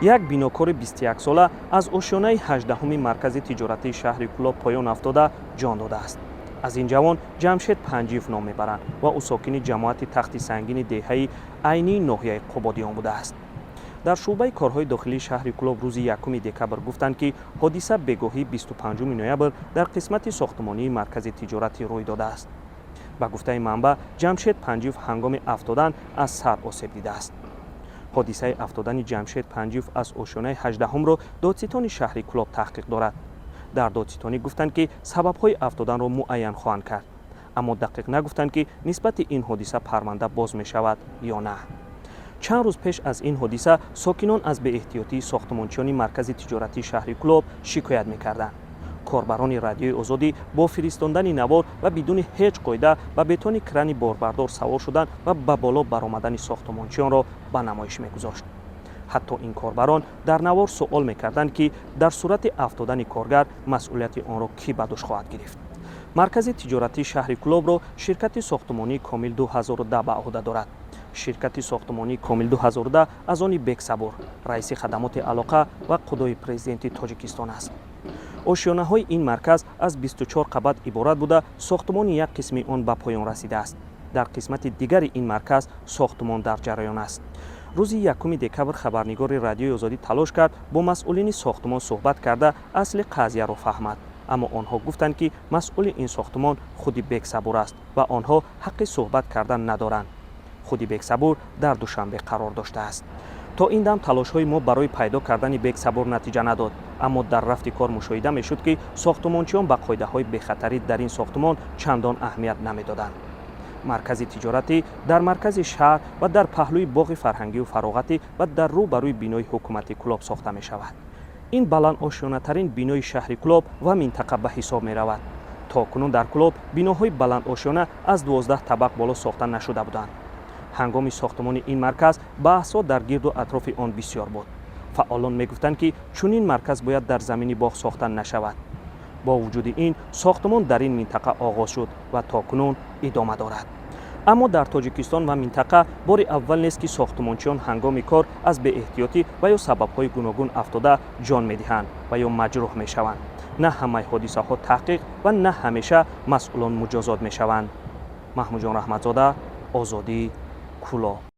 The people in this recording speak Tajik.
Як бинокори 21-сола аз ошёнаи 18-уми маркази тиҷоратии шаҳри Кӯлоб поён афтода, ҷон додааст. Аз ин ҷавон Ҷамшед Панҷиев ном мебаранд ва ӯ сокини ҷамоати Тахти Сангини деҳаи Айнии ноҳияи Қубодиён будааст. Дар шӯъбаи корҳои дохилии шаҳри Кӯлоб рӯзи 1 декабр гуфтанд, ки ҳодиса бегоҳии 25 ноябр дар қисмати сохтмонии маркази тиҷоратӣ рӯй додааст. Ба гуфтаи манбаъ, Ҷамшед Панҷиев ҳангоми афтодан аз сар осеб дидааст. Ҳодисаи афтодани Ҷамшед Панҷиев аз ошёнаи 18-умро додситони шаҳри Кӯлоб таҳқиқ дорад. Дар додситонӣ гуфтанд, ки сабабҳои афтоданро муайян хоҳанд кард, аммо дақиқ нагуфтанд, ки нисбати ин ҳодиса парванда боз мешавад ё на. Чанд рӯз пеш аз ин ҳодиса сокинон аз беэҳтиётии сохтмончиёни маркази тиҷоратии шаҳри Кӯлоб шикоят мекарданд. Корбарони Радиои Озодӣ бо фиристондани навор ва бидуни ҳеҷ қоида ба бетони крани борбардор савор шудан ва ба боло баромадани сохтмончиёнро ба намоиш мегузошт. Ҳатто ин корбарон дар навор суол мекарданд, ки дар сурати афтодани коргар масъулияти онро кӣ ба дӯш хоҳад гирифт. Маркази тиҷоратии шаҳри Кӯлобро ширкати сохтмонии Комил 2010 ба ӯҳда дорад. Ширкати сохтмонии Комил 2010 аз они Бексабур, раиси хадамоти алоқа ва қудои президенти Тоҷикистон аст. Ошёнаҳои ин марказ аз 24 қабат иборат буда, сохтмони як қисми он ба поён расидааст. Дар қисмати дигари ин марказ сохтмон дар ҷараён аст. Рӯзи 1 декабр хабарнигори Радиои Озодӣ талош кард бо масъулини сохтмон суҳбат карда, асли қазияро фаҳмад, аммо онҳо гуфтанд, ки масъули ин сохтмон худи Бексабур аст ва онҳо ҳаққи суҳбат кардан надоранд. Худи Бексабур дар Душанбе қарор доштааст. То ин дам талошҳои мо барои пайдо кардани Бексабур натиҷа надод, аммо дар рафти кор мушоҳида мешуд, ки сохтмончиён ба қоидаҳои бехатарӣ дар ин сохтмон чандон аҳамият намедоданд. Маркази тиҷоратӣ дар маркази шаҳр ва дар паҳлӯи боғи фарҳангию фароғатӣ ва дар рӯ ба рӯи бинои ҳукумати Кӯлоб сохта мешавад. Ин баландошёнатарин бинои шаҳри Кӯлоб ва минтақа ба ҳисоб меравад. То кунун дар Кӯлоб биноҳои баландошёна аз 12 табақ боло сохта нашуда буданд. Ҳангоми сохтмони ин марказ баҳсҳо дар гирду атрофи он бисёр буд. Фаъолон мегуфтанд, ки чунин марказ бояд дар замини боғ сохта нашавад. Бо вуҷуди ин, сохтмон дар ин минтақа оғоз шуд ва то кунун идома дорад. Аммо дар Тоҷикистон ва минтақа бори аввал нест, ки сохтмончиён ҳангоми кор аз беэҳтиётӣ ва ё сабабҳои гуногун афтода, ҷон медиҳанд ва ё маҷрӯҳ мешаванд. На ҳамаи ҳодисаҳо таҳқиқ ва на ҳамеша масъулон муҷозот мешаванд. Маҳмудҷон Раҳматзода, Озодӣ, Кӯлоб.